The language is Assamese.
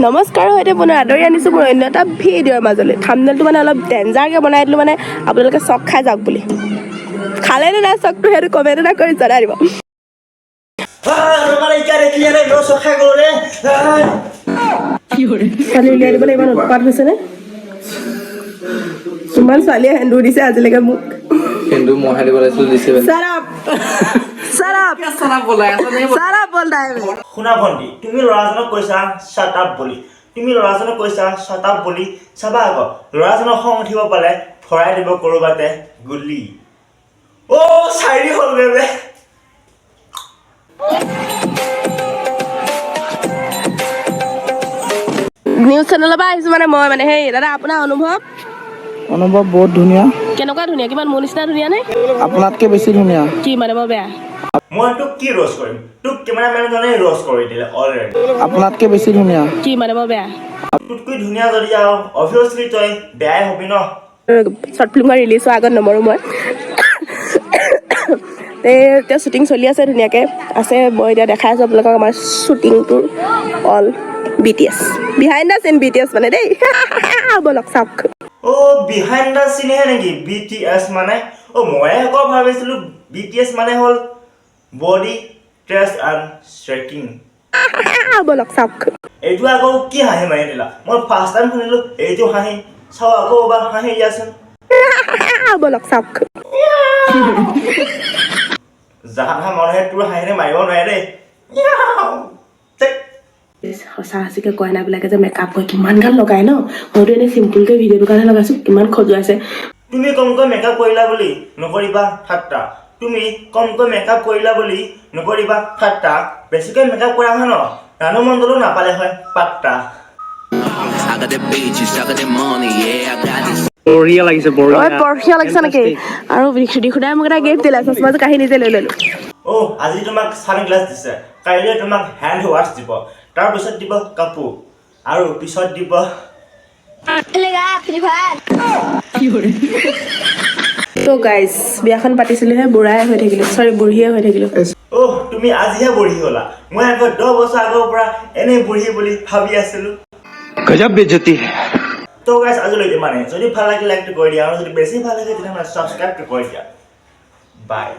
নমস্কাৰ, সৈতে পুনৰ আদৰি আনিছোঁ মোৰ অন্য এটা ভিডিঅ'ৰ মাজলৈ। থামনেলটো মানে অলপ ডেঞ্জাৰকৈ বনাই দিলোঁ, মানে আপোনালোকে চক খাই যাওক বুলি। খালে নে নাই চকটো, সেইটো কমেণ্ট এটা কৰি জনাই দিব। মানে এতিয়া দেখিলে ৰে, মই চক খাই গ'লো ৰে। ছোৱালী উলিয়াই দিবলৈ ইমান উৎপাত হৈছেনে? ইমান ছোৱালীয়ে সেন্দুৰ দিছে আজিলৈকে মোক। কিন্তু মহে দিব লাগিছিল, দিছে বেলেগ। Shut up! Shut up! Shut up बोलता है मैं। শুনা ভণ্টি, তুমি ল'ৰাজনক কৈছা শ্বাট আপ বুলি। তুমি ল'ৰাজনক কৈছা শ্বাট আপ বুলি। চাবা আকৌ, ল'ৰাজনক খং উঠিব পালে ভৰাই দিব ক'ৰবাতে গুলি। অ' চাইৰি হ'ল বে। নিউজ চেনেলৰ পৰা আহিছোঁ মানে মই মানে সেই দাদা, আপোনাৰ অনুভৱ? অনুভৱ বহুত ধুনীয়া। কেনেকুৱা ধুনীয়া? কিমান, মোৰ নিচিনা ধুনীয়া নে? আপোনাতকে বেছি ধুনীয়া। কি মানে, মই বেয়া? মই তোক কি ৰ'জ কৰিম? তোক কেমেৰামেনজনে ৰ'জ কৰি দিলে অলৰেডি। আপোনাতকে বেছি ধুনীয়া। কি মানে, মই বেয়া? তোতকৈ ধুনীয়া যদি আৰু অভিয়াছলি তই বেয়াই হবি ন। শ্বৰ্ট ফিল্মখন ৰিলিজ হোৱাৰ আগত নমৰোঁ মই। তে এতিয়া শ্বুটিং চলি আছে, ধুনীয়াকৈ আছে। মই এতিয়া দেখাই আছোঁ আপোনালোকক আমাৰ শ্বুটিংটোৰ all BTS, behind the scene BTS মানে দেই। ব'লক, চাওক। অ', বিহাইণ্ড the চিনহে নেকি বিটিএছ মানে? অ', মই আকৌ ভাবিছিলোঁ বিটিএছ মানে হ'ল বডি ট্ৰেছ এণ্ড শ্ৰেকিং। ব'লক, চাওক। এইটো আকৌ কি হাঁহি মাৰি দিলা? মই ফাৰ্ষ্ট টাইম শুনিলোঁ এইটো হাঁহি। চাওঁ, আকৌ এবাৰ হাঁহি দিয়াচোন। ব'লক, চাওক। জাহা তাহা মানুহে তোৰ হাঁহিৰে মাৰিব নোৱাৰে দেই। ধেৎ। সঁচা সঁচিকৈ কইনাবিলাকে যে মেকআপ কৰে, কিমান গাল লগায় ন? মইতো এনেই চিম্পুলকৈ ভিডিঅ'টোৰ কাৰণে লগাইছোঁ, কিমান খজুৱাইছে। তুমি কমকৈ মেকআপ কৰিলা বুলি নকৰিবা ঠাট্টা। তুমি কমকৈ মেকআপ কৰিলা বুলি নকৰিবা ঠাট্টা। বেছিকৈ মেকআপ কৰা হয় ন, ৰাণু মণ্ডলো নাপালে হয় পাট্টা। I got the bitches, I got the money, yeah, I got this. বঢ়িয়া লাগিছে, বঢ়িয়া। ঐ, বঢ়িয়া লাগিছে নেকি? আৰু দিখুদাই মোক এটা গিফ্ট দিলে, চশমাযোৰ কাঢ়ি নিজে লৈ ল'লো। অ', আজি তোমাক ছানগ্লাছ দিছে, কাইলৈ তোমাক হেণ্ড ৱাছ দিব, তাৰপিছত দিব কাপোৰ আৰু পিছত দিব। ত' গাইজ, বিয়াখন পাতিছিলোহে, বুঢ়াই হৈ থাকিলোঁ, চৰি, বুঢ়ীয়ে হৈ থাকিলোঁ। অ', তুমি আজিহে বুঢ়ী হ'লা? মই আকৌ 10 বছৰ আগৰ পৰা এনেই বুঢ়ী বুলি ভাবি আছিলোঁ। गजब बेइज्जती है। তো গাইজ, আজিলৈ ইমানে। যদি ভাল লাগে লাইকটো কৰি দিয়া আৰু যদি বেছি ভাল লাগে তেতিয়াহ'লে ছাবস্ক্ৰাইবটো কৰি দিয়া। বাই।